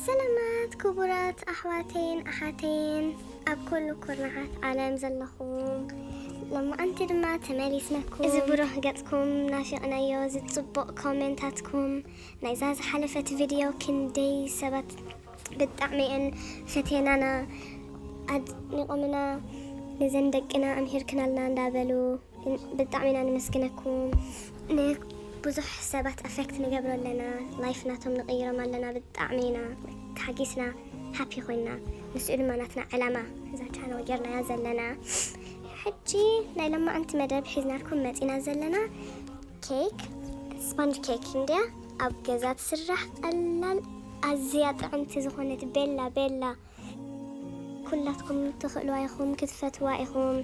ሰላማት ክቡራት ኣሕዋተይን ኣሓተይን ኣብ ኩሉ ኩርናዓት ዓለም ዘለኹም፣ ሎማዓንቲ ድማ ተመሊስናኩም። እዚ ብሩህ ገጽኩም ናፊቕናዮ፣ እዚ ጽቡቕ ኮሜንታትኩም፣ ናይዛ ዝሓለፈት ቪድዮ ክንደይ ሰባት ብጣዕሚ እየን ፈትየናና፣ ኣድኒቖምና፣ ነዘን ደቅና ኣምሂርክናልና እንዳበሉ ብጣዕሚ ኢና ንመስግነኩም። ንብዙሕ ሰባት ኣፌክት ንገብሮ ኣለና፣ ላይፍ ናቶም ንቕይሮም ኣለና። ብጣዕሚ ኢና ተሓጊስና፣ ሃፒ ኮይና። ንስኡ ድማ ናትና ዕላማ እዛ ቻነል ጌርናያ ዘለና። ሕጂ ናይ ሎማዓንቲ መደብ ሒዝናልኩም መፂና ዘለና ኬክ፣ ስፖንጅ ኬክ እንድያ። ኣብ ገዛ ትስራሕ ቀላል ኣዝያ ጥዕምቲ ዝኾነት ቤላ ቤላ ኩላትኩም ትኽእልዋ ኢኹም፣ ክትፈትዋ ኢኹም።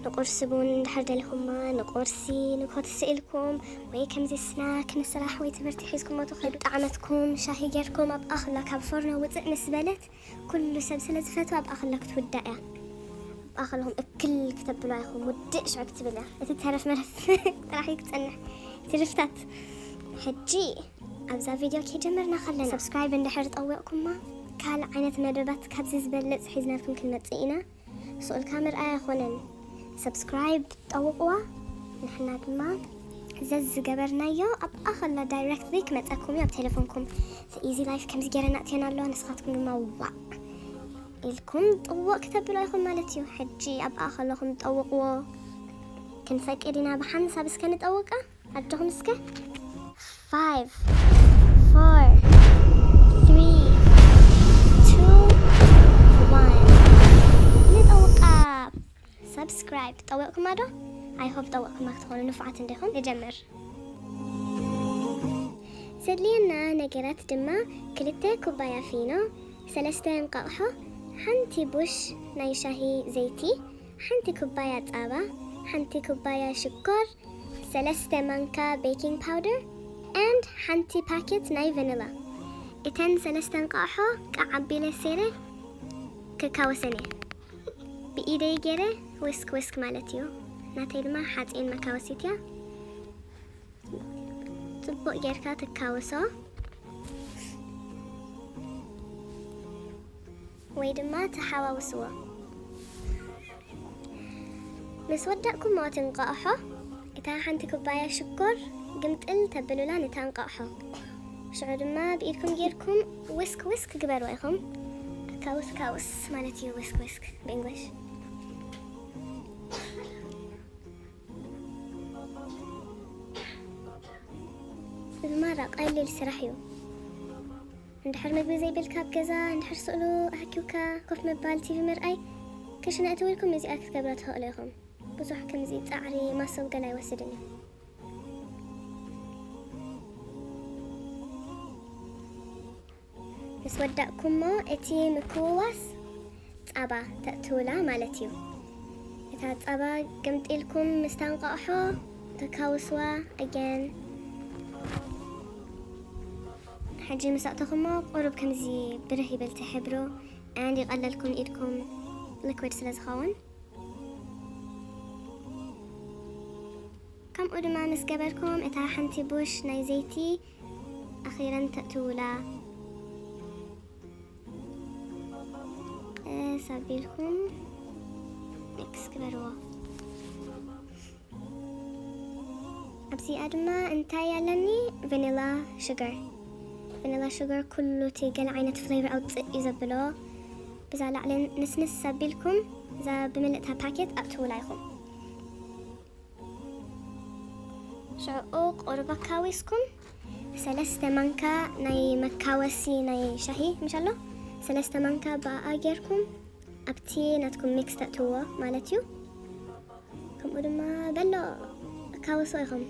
ንቁርሲ ቡን እንድሕር ደሊኹማ፣ ንቁርሲ ንኮትሲ ኢልኩም፣ ወይ ከምዚ ስናክ ንስራሕ ወይ ትምህርቲ ሒዝኩሞ ትኸዱ። ጣዕመትኩም ሻሂ ጌርኩም ኣብ ኣኽላ ካብ ፎርኖ ውፅእ ምስ በለት፣ ኩሉ ሰብ ስለ ዝፈትዋ ኣብ ኣኽላ ክትውዳእ እያ። ኣብ ኣኽልኹም እክል ክተብልዋ ኢኹም፣ ውድእ ሽዑ ክትብል እያ። እቲ ተረፍ መረፍ ጥራሕ እዩ ክጸንሕ። ትርፍታት። ሕጂ ኣብዛ ቪድዮ ከይጀመርና ከለና፣ ሰብስክራይብ እንድሕር ጠዊቕኩማ፣ ካልእ ዓይነት መደባት ካብዚ ዝበልጽ ሒዝናልኩም ክንመጽእ ኢና። ስቕ ኢልካ ምርኣይ ኣይኮነን። ሰብስክራይብ ጠውቕዋ፣ ንሕና ድማ ዘዝገበርናዮ ኣብ ኣኸላ ዳይሬክትሊ ክመጸኩም እዩ ኣብ ቴሌፎንኩም። ኢዚ ላይፍ ከምዚ ገይረን ኣእትዮና ኣለዋ፣ ንስኻትኩም ድማ ዋእ ኢልኩም ጥውቕ ክተብሉ ኢኹም ማለት እዩ። ሕጂ ኣብ ኣኸለኹም ጠውቕዎ። ክንፈቅድ ኢና ብሓንሳብ እስከ ንጠውቃ። ኣጆኹም እስከ። ፋይቭ፣ ፎር፣ ትሪ፣ ቱ፣ ዋን። ንጠውቃ። ሰብስክራይብ ጠወቕኩማ ዶ? ኣይ ሆፕ ጠወቕኩማ ክትኾኑ ንፉዓት እንዲኹም። ንጀምር። ዘድልየና ነገራት ድማ ክልተ ኩባያ ፊኖ፣ ሰለስተ እንቋቑሖ፣ ሓንቲ ቡሽ ናይ ሻሂ ዘይቲ፣ ሓንቲ ኩባያ ጻባ፣ ሓንቲ ኩባያ ሽኮር፣ ሰለስተ ማንካ ቤኪንግ ፓውደር፣ and ሓንቲ ፓኬት ናይ ቨኒላ። እተን ሰለስተ እንቋቑሖ ቃዕ ኣቢለ ሰይረ ክካወሰን እየ። ብኢደይ ገይረ ውስክ ውስክ ማለት እዩ። ናተይ ድማ ሓፂን መካወሲት እያ። ጽቡቕ ጌርካ ትካወሶ ወይ ድማ ተሓዋውስዎ። ምስ ወዳእኩሞ እቲ እንቋቑሖ፣ እታ ሓንቲ ኩባያ ሽኮር ግምጥል ተብሉላ ነታ እንቋቑሖ። ሽዑ ድማ ብኢድኩም ጌርኩም ውስክ ውስክ ግበርዋ ኢኹም። ካውስ ካውስ ማለት እዩ ውስክ ውስክ ብእንግሊሽ። እዚ ማራ ቀሊል ስራሕ እዩ። እንድሕር ምግቢ ዘይብልካ ኣብ ገዛ፣ እንድሕር ስእሉ ኣኪብካ ኮፍ ምባል፣ ቲቪ ምርኣይ፣ ክሽነ እትው ኢልኩም እዚኣ ክትገብራ ትኽእሉ ኢኹም። ብዙሕ ከምዚ ጻዕሪ ማሰው ገለ ኣይወስድን እዩ። ምስ ወዳእኩሞ እቲ ምክውዋስ ጻባ ተእትውላ ማለት እዩ። እታ ጻባ ግምጢልኩም ምስታ እንቋቑሖ ተካውስዋ ኣገን። ሕጂ ምስ ኣእተኹሞ ቁሩብ ከምዚ ብርህ ይብል እቲ ሕብሩ፣ and ይቐለልኩም ኢድኩም ሊኩድ ስለ ዝኸውን። ከምኡ ድማ ምስ ገበርኩም እታ ሓንቲ ቡሽ ናይ ዘይቲ ኣኺረን ተእትውላ። ቀስ ኣቢልኩም ሚክስ ግበርዎ። ኣብዚኣ ድማ እንታይ ኣለኒ? ቨኒላ ሹገር። ቨኒላ ሹገር ኩሉ እቲ ገለ ዓይነት ፍሌቨር ኣውፅእ እዩ ዘብሎ። ብዛ ላዕሊ ንስንስ ኣቢልኩም እዛ ብምልእታ ፓኬት ኣእትውላ ኢኹም። ሽዑ ቁሩብ ኣካዊስኩም ሰለስተ ማንካ ናይ መካወሲ ናይ ሻሂ ምሽ ኣሎ፣ ሰለስተ ማንካ ብኣኣ ጌርኩም ኣብቲ ናትኩም ሚክስ ተእትዎ ማለት እዩ። ከምኡ ድማ በሎ ኣካወስዎ ኢኹም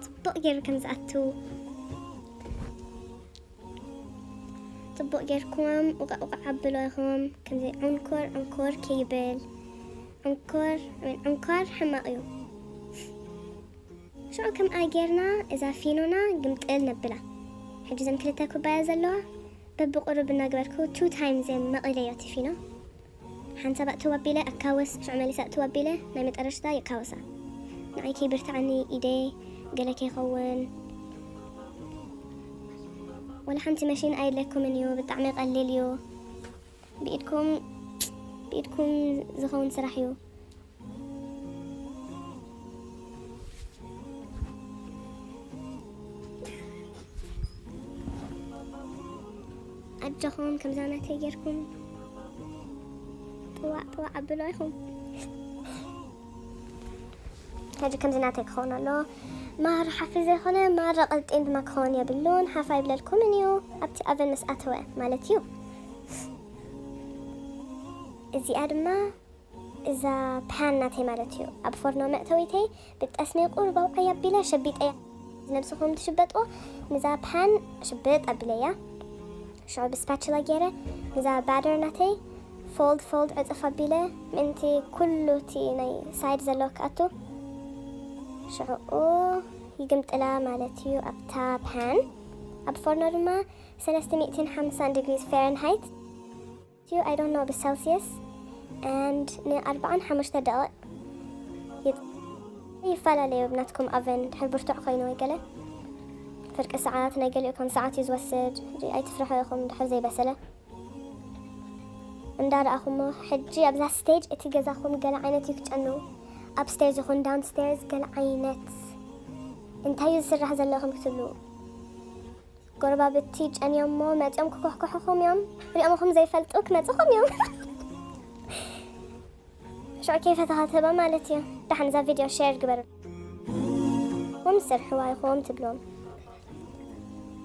ጽቡቕ ገይሩ ከም ዝኣትው። ጽቡቕ ጌርኩም ውቃዕ ውቃዕ ኣብሎ ኢኹም። ከምዚ ዕንኮር ዕንኮር ከይብል። ዕንኮር፣ ዕንኳር ሕማቕ እዩ። ሽዑ ከምኣ ጌርና እዛ ፊኖና ግምጥል ነብላ። ሕጂ እዘን ክልተ ኩባያ ዘለዋ በብቁሩብ እናገበርኩ ቱ ታይምስ እየ መቒለዮ እቲ ፊኖ። ሓንሳብ ኣእትው ኣቢለ ኣካወስ፣ ሽዑ መሊሰ ኣእትው ኣቢለ ናይ መጠረሽታ የካወሳ። ንዓይ ከይብርትዓኒ ኢደ ገለ ከይኸውን። ወላ ሓንቲ መሽን ኣይድለኩምን እዩ፣ ብጣዕሚ ቀሊል እዩ። ብኢድኩም ብኢድኩም ዝኸውን ስራሕ እዩ። ኣጆኹም ከምዛ ናተይ ጌርኩም ጥዋዕ ጥዋዕ ኣብሉ ኢኹም። ሕጂ ከምዚ ናተይ ክኸውን ኣሎ። ማር ሓፊ ዘይኮነ ማር ቀጢን ድማ ክኸውን የብሉን። ሓፍ ኣይብለልኩምን እዩ ኣብቲ ኣቨን ምስ ኣተወ ማለት እዩ። እዚኣ ድማ እዛ ፓን ናተይ ማለት እዩ። ኣብ ፎርኖ መእተዊተይ ብጠስሚ ቁሩብ ኣውዓይ ኣቢለ ሸቢጠያ። ነብስኹም ትሽበጥዎ። ንዛ ፓን ሽብጥ ኣቢለያ። ሽዑ ብስፓችላ ገይረ ንዛ ባተር ናተይ ፎልድ ፎልድ ዕፅፍ ኣቢለ ምእንቲ ኩሉ እቲ ናይ ሳይድ ዘለዎ ክኣቱ ሽዑኡ ይግምጥላ ማለት እዩ። ኣብታ ፓን ኣብ ፎርኖ ድማ ሰለስተ ሚእትን ሓምሳን ዲግሪስ ፋረንሃይት እዩ፣ I don't know ብሰልሲየስ፣ and ንኣርባዓን ሓሙሽተ ደቂቕ ይጥ-፣ ይፈላለዩ ብናትኩም ኣቨን ድሕር ብርቱዕ ኮይኑ ወይ ገለ ፍርቂ ሰዓት፣ ናይ ገሊኡ ከም ሰዓት እዩ ዝወስድ። ሕጂ ኣይትፍርሑ ኢኹም ድሕር ዘይበሰለ። እንዳረኣኹሞ ሕጂ ኣብዛ ስቴጅ እቲ ገዛኹም ገለ ዓይነት እዩ ክጨኑ። ኣብ ስቴጅ ይኹን ዳውን ስቴርስ ገለ ዓይነት እንታይ እዩ ዝስራሕ ዘሎ ኢኹም ክትብሉ። ጎረባብቲ ጨንዮሞ መፂኦም ክኩሕኩሑኹም እዮም። ሪኦምኹም ዘይፈልጡ ክመፅኹም እዮም። ሽዑ ከይፈተኻ ትህቦም ማለት እዩ። ደሓን እዛ ቪድዮ ሼር ግበሩ። ኹም ስርሕዋ ኢኹም ትብሎም።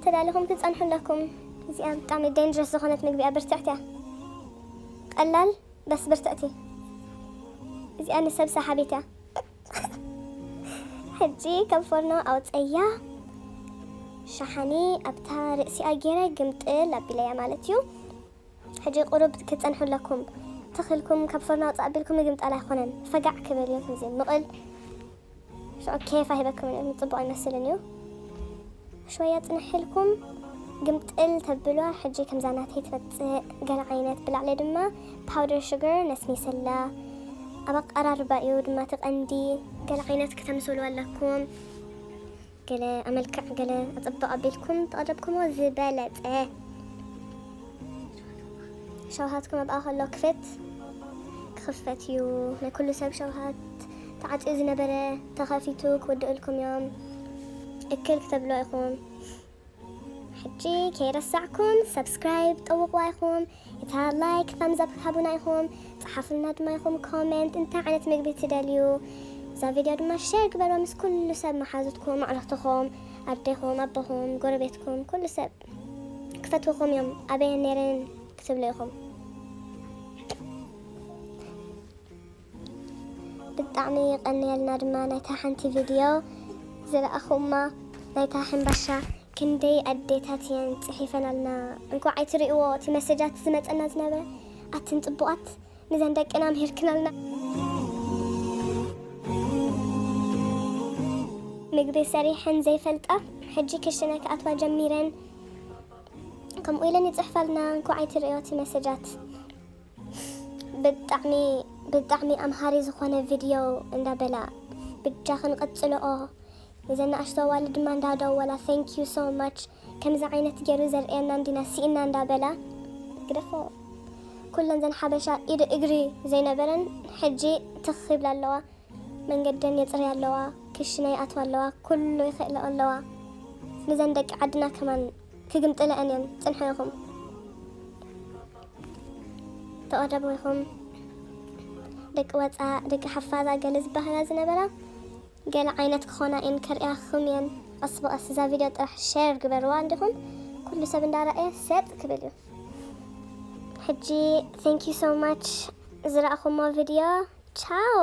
ተዳሊኹም ክትፀንሑ ኣለኩም። እዚኣ ብጣዕሚ ዴንጀረስ ዝኾነት ምግቢ እያ፣ ብርትዕቲ እያ። ቀላል በስ ብርትዕቲ። እዚኣ ንሰብ ሰሓቢት እያ። ሕጂ ካብ ፎርኖ ኣውፀያ። ሸሓኒ ኣብታ ርእሲኣ ገይረ ግምጥል ኣቢለያ ማለት እዩ። ሕጂ ቁሩብ ክትፀንሑ ኣለኩም። ትኽልኩም ካብ ፎርኖ ኣውፅእ ኣቢልኩም ምግምጣል ኣይኮነን። ፈጋዕ ክብል እዩ ከምዚ ምቕል። ሽዑ ኬፍ ኣይበክምን እዩ፣ ጽቡቕ ኣይመስልን እዩ። ሽወያ ጽንሕ ኢልኩም ግምጥል ተብልዋ። ሕጂ ከምዛ ናተይ ትመጽእ ገለ ዓይነት፣ ብላዕሊ ድማ ፓውደር ሹገር ነስኒሰላ። ኣብ ኣቀራርባ እዩ ድማ እቲ ቀንዲ። ገለ ዓይነት ክተምስሉ ኣለኩም። ገለ ኣመልክዕ፣ ገለ ኣጽብቕ ኣቢልኩም ተቐረብኩሞ ዝበለጸ። ሸውሃትኩም ኣብኣ ከሎ ክፍት ክኽፈት እዩ። ናይ ኩሉ ሰብ ሸውሃት ተዓጽዩ ዝነበረ ተኸፊቱ ክውድእልኩም እዮም። እክል ክተብሎ ኢኹም። ሕጂ ከይረሳዕኩም ሰብስክራይብ ጠውቕዋ ኢኹም። እታ ላይክ፣ ታምዝ ኣፕ ሃቡና ኢኹም። ጸሓፉልና ድማ ኢኹም ኮሜንት እንታይ ዓይነት ምግቢ ትደልዩ። እዛ ቪድዮ ድማ ሼር ግበርዋ ምስ ኩሉ ሰብ፣ መሓዙትኩም፣ ኣዕሩኽትኹም፣ ኣዴኹም፣ ኣቦኹም፣ ጎረቤትኩም፣ ኩሉ ሰብ። ክፈትውኹም እዮም፣ ኣበየን ነይረን ክትብሉ ኢኹም። ብጣዕሚ የቐንየልና ድማ ናይታ ሓንቲ ቪድዮ ዝረኣኹማ፣ ናይታ ሕምባሻ። ክንደይ ኣዴታት እየን ጽሒፈናልና። እንኳዕ ኣይትርእይዎ እቲ መሰጃት ዝመጸና ዝነበረ። ኣትን ጽቡቓት ንዘን ደቅና ምሂርክናልና። ምግቢ ሰሪሐን ዘይፈልጣ ሕጂ ክሽነ ክኣትዋ ጀሚረን። ከምኡ ኢለን ይጽሕፋልና። እንኳዕ ኣይትርእዮ እቲ መሰጃት። ብጣዕሚ ብጣዕሚ ኣምሃሪ ዝኾነ ቪድዮ እንዳበላ ብጃኽን ቀጽልኦ። ንዘን ንኣሽቶ ኣዋልድ ድማ እንዳደወላ thank you so much፣ ከምዚ ዓይነት ገይሩ ዘርእየና እንዲና ስኢና እንዳበላ ግደፎ። ኩለን ዘን ሓበሻ ኢድ እግሪ ዘይነበረን ሕጂ ትኽ ይብላ ኣለዋ። መንገደን የጽርያ ኣለዋ፣ ክሽነ ይኣትዋ ኣለዋ፣ ኩሉ ይኽእልኦ ኣለዋ። ንዘን ደቂ ዓድና ከማን ክግምጥለአን እየን። ጽንሑ ኢኹም። ተቐረቡ ኢኹም። ደቂ ወጻእ፣ ደቂ ሓፋዛ ገለ ዝበሃላ ዝነበራ ገለ ዓይነት ክኾና እየን፣ ከርእያኹም እየን። ቀስ ብቐስ እዛ ቪድዮ ጥራሕ ሼር ግበርዋ እንዲኹም፣ ኩሉ ሰብ እንዳረኣየ ሰጥ ክብል እዩ። ሕጂ thank you so much ዝረኣኹሞ ቪድዮ። ቻው።